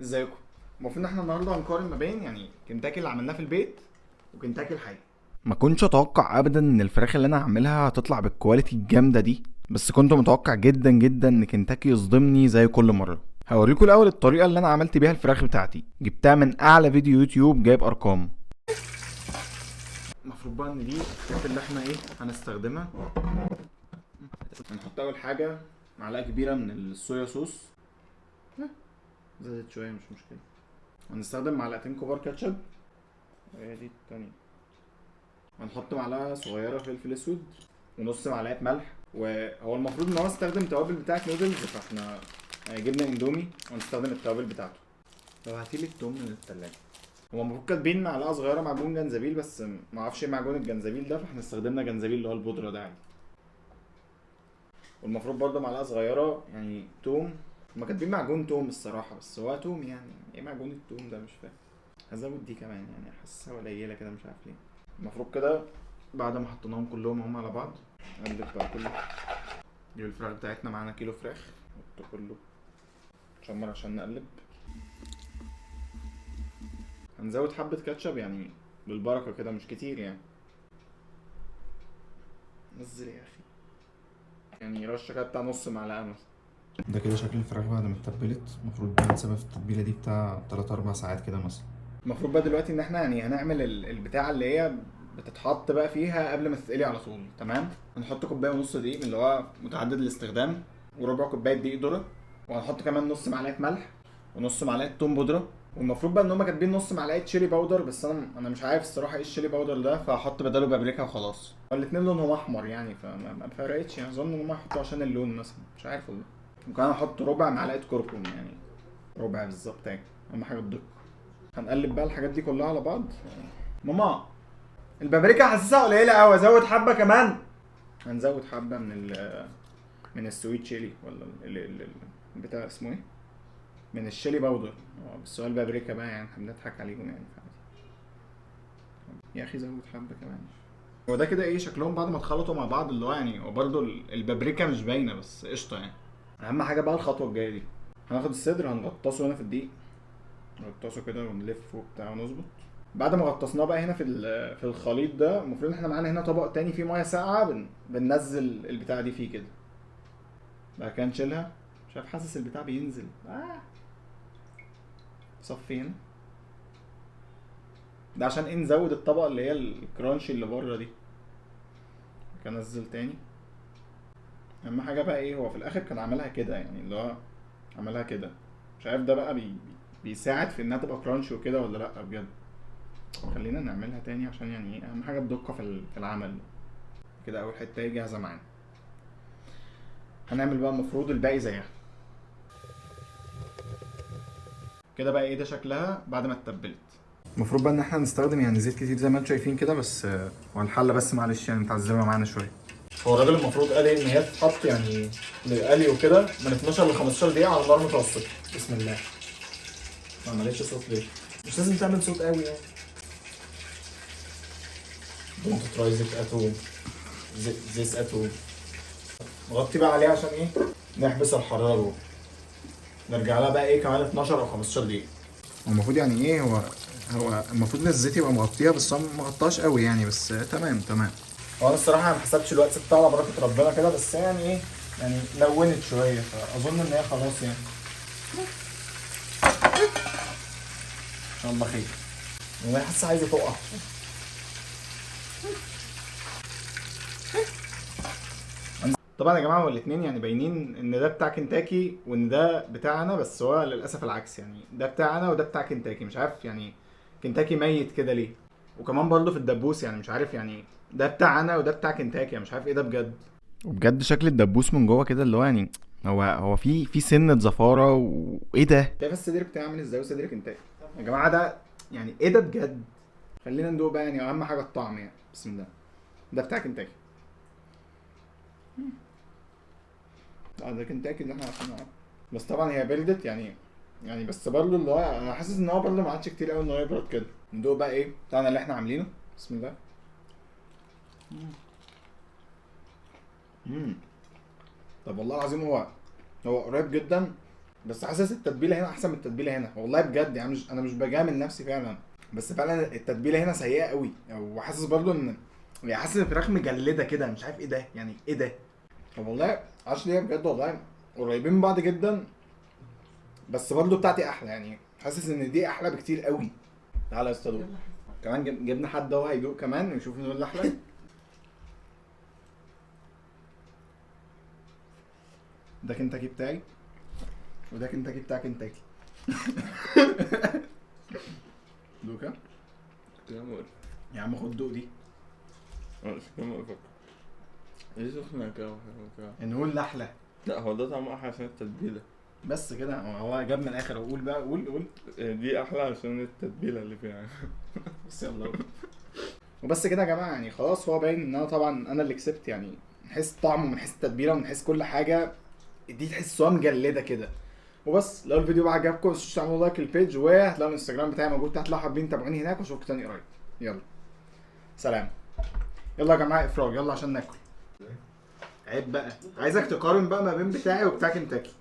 ازيكم؟ المفروض ان احنا النهارده هنقارن ما بين يعني كنتاكي اللي عملناه في البيت وكنتاكي الحقيقي. ما كنتش اتوقع ابدا ان الفراخ اللي انا هعملها هتطلع بال quality الجامدة دي، بس كنت متوقع جدا جدا ان كنتاكي يصدمني زي كل مرة. هوريكم الاول الطريقة اللي انا عملت بيها الفراخ بتاعتي، جبتها من اعلى فيديو يوتيوب جايب ارقام. المفروض بقى ان دي الحاجات اللي احنا ايه هنستخدمها. هنحط اول حاجة معلقه كبيرة من الصويا صوص، زادت شوية مش مشكلة. هنستخدم معلقتين كبار كاتشب، وهي دي التانية. هنحط معلقه صغيرة فلفل اسود ونص معلقه ملح. وهو المفروض ان هو استخدم توابل بتاعه نودلز، فاحنا جبنا اندومي وهنستخدم التوابل بتاعته. طب هاتيلي التوم من التلاجة. هو المفروض كاتبين معلقه صغيرة معجون جنزبيل، بس ما اعرفش ايه معجون الجنزبيل ده، فاحنا استخدمنا جنزبيل اللي هو البودره ده عادي. والمفروض برضه معلقه صغيرة يعني توم. هما كاتبين معجون توم الصراحة، بس هو توم يعني ايه معجون التوم ده؟ مش فاهم. هزود دي كمان يعني، حاسسها قليله كده مش عارف ليه. المفروض كده بعد ما حطيناهم كلهم هم على بعض نقلب بقى كله. نجيب الفراخ بتاعتنا، معانا كيلو فراخ، نحط كله شمر عشان نقلب. هنزود حبة كاتشب يعني بالبركة كده، مش كتير يعني. نزل يا أخي يعني رشة كده بتاع نص معلقة مثلا. ده كده شكل الفراخ بعد ما اتبلت. المفروض بقى نسيبها في التتبيلة دي بتاع 3-4 ساعات كده مثلا. المفروض بقى دلوقتي ان احنا يعني هنعمل البتاعة اللي هي بتتحط بقى فيها قبل ما تتقلي على طول، تمام؟ هنحط كوباية ونص دقيق من اللي هو متعدد الاستخدام، وربع كوباية دقيق ذرة، وهنحط كمان نص معلقة ملح ونص معلقة توم بودرة. والمفروض بقى ان هم كاتبين نص معلقة chili powder، بس انا مش عارف الصراحة ايه ال chili powder ده، فهحط بداله بابريكا وخلاص. الاتنين لونهم احمر يعني، فما فرقتش يعني، اظن ان هم هيحطوه عشان اللون مثلا، مش عارف والله. وكمان هحط ربع معلقة كركم، يعني ربع بالظبط يعني، اهم حاجة الدقة. هنقلب بقى الحاجات دي كلها على بعض. ماما البابريكا حاسسها قليلة قوي، ازود حبة كمان. هنزود حبة من ال sweet chili، ولا بتاع اسمه ايه؟ من ال chili powder. بس هو البابريكا بقى يعني احنا بنضحك عليهم يعني، فعادي. يا اخي زود حبة كمان. هو ده كده ايه شكلهم بعد ما اتخلطوا مع بعض، اللي هو يعني هو برضه البابريكا مش باينة، بس قشطة يعني. اهم حاجة بقى الخطوة الجاية دي، هناخد الصدر هنغطسه هنا في الدقيق، نغطسه كده ونلف وبتاع ونظبط. بعد ما غطسناه بقى هنا في الخليط ده، المفروض ان احنا معانا هنا طبق تاني فيه مية ساقعه، بننزل البتاعه دي فيه كده. بعد كده نشيلها، مش عارف حاسس البتاع بينزل. صفي هنا ده عشان ايه؟ نزود الطبقة اللي هي الكرانشي اللي بره دي. كان انزل تاني. اهم حاجة بقى ايه، هو في الاخر كان عملها كده يعني، اللي هو عملها كده، مش عارف ده بقى بيساعد في انها تبقى كرانشي وكده ولا لا بجد. خلينا نعملها تاني عشان يعني ايه، اهم حاجة الدقة في العمل كده. اول حتة ايه جاهزة معانا. هنعمل بقى المفروض الباقي زيها كده بقى. ايه ده شكلها بعد ما اتبلت. المفروض بقى ان احنا نستخدم يعني زيت كتير زي ما انتم شايفين كده، بس والحله بس معلش يعني متعذبه معانا شوية. هو الراجل المفروض قال ايه، ان هي تتحط يعني للقلي وكده من 12 ل 15 دقيقة على نار متوسطه. بسم الله. ما عملتش صوت ليه؟ مش لازم تعمل صوت قوي يعني. Don't try this at home. This at home. نغطي بقى عليها عشان ايه؟ نحبس الحرارة جوه. نرجع لها بقى ايه كمان 12 او 15 دقيقة. هو المفروض يعني ايه، هو المفروض ان الزيت يبقى مغطيها، بس هو ما غطاش قوي يعني، بس تمام تمام. هو انا الصراحة ما حسبتش الوقت بتاع على بركة ربنا كده، بس يعني ايه، يعني لونت شوية، فاظن ان هي خلاص يعني. ان شاء الله خير. والله حاسس عايزه تقع. طبعا يا جماعة هو الاثنين يعني باينين ان ده بتاع كنتاكي وان ده بتاعنا، بس هو للاسف العكس يعني، ده بتاعنا وده بتاع كنتاكي. مش عارف يعني كنتاكي ميت كده ليه. وكمان برضه في الدبوس يعني مش عارف يعني ده بتاعنا وده بتاع كنتاكي، مش عارف ايه ده بجد. وبجد شكل الدبوس من جوه كده اللي هو يعني هو في سنة زفاره وايه ده؟ شايف الصدر بتاعي عامل ازاي وصدر كنتاكي يا جماعة؟ ده يعني ايه ده بجد؟ خلينا ندوق بقى يعني، اهم حاجة الطعم يعني. بسم الله. ده بتاع كنتاكي. ده كنتاكي اللي احنا عارفينه. بس طبعا هي بردت يعني بس برضه اللي هو انا حاسس ان هو برضه ما عادش كتير قوي ان هو يبرد كده. ندوق بقى ايه بتاعنا اللي احنا عاملينه. بسم الله. طب والله العظيم هو قريب جدا بس حاسس التتبيله هنا احسن من التتبيله هنا والله بجد يعني. مش انا مش بجامل نفسي فعلا، بس فعلا التتبيله هنا سيئه قوي. وحاسس برضو ان يعني حاسس الفراخ مجلده كده، مش عارف ايه ده يعني، ايه ده. طب والله عارف ليه بجد والله قريبين من بعض جدا، بس برضو بتاعتي احلى يعني، حاسس ان دي احلى بكتير قوي. تعالى يا استاذ، كمان جبنا حد اهو هيدوق كمان ويشوف مين اللي احلى. ده كنتاكي بتاعي وده كنتاكي بتاع كنتاكي. دوكا يا عم، خد دوق دي. ليه سخنة كده؟ نقول احلى. لا هو ده طعمه احلى عشان التتبيلة بس كده. هو جاب من الاخر. قول بقى، قول قول. دي احلى عشان التتبيلة اللي فيها. بس يلا وبس كده يا جماعة يعني خلاص، هو باين ان انا طبعا انا اللي كسبت يعني، من حيث الطعم ومن حيث التتبيلة ومن حيث كل حاجة. دي تحسوها مجلدة كده. وبس لو الفيديو بقى عجبكم متنسوش تعملوا like لل page، وهتلاقوا الانستجرام بتاعي موجود تحت لو حابين تابعوني هناك، واشوفكم تاني قريب. يلا سلام. يلا يا جماعة افراج، يلا عشان ناكل. عيب بقى، عايزك تقارن بقى ما بين بتاعي وبتاع كنتاكي.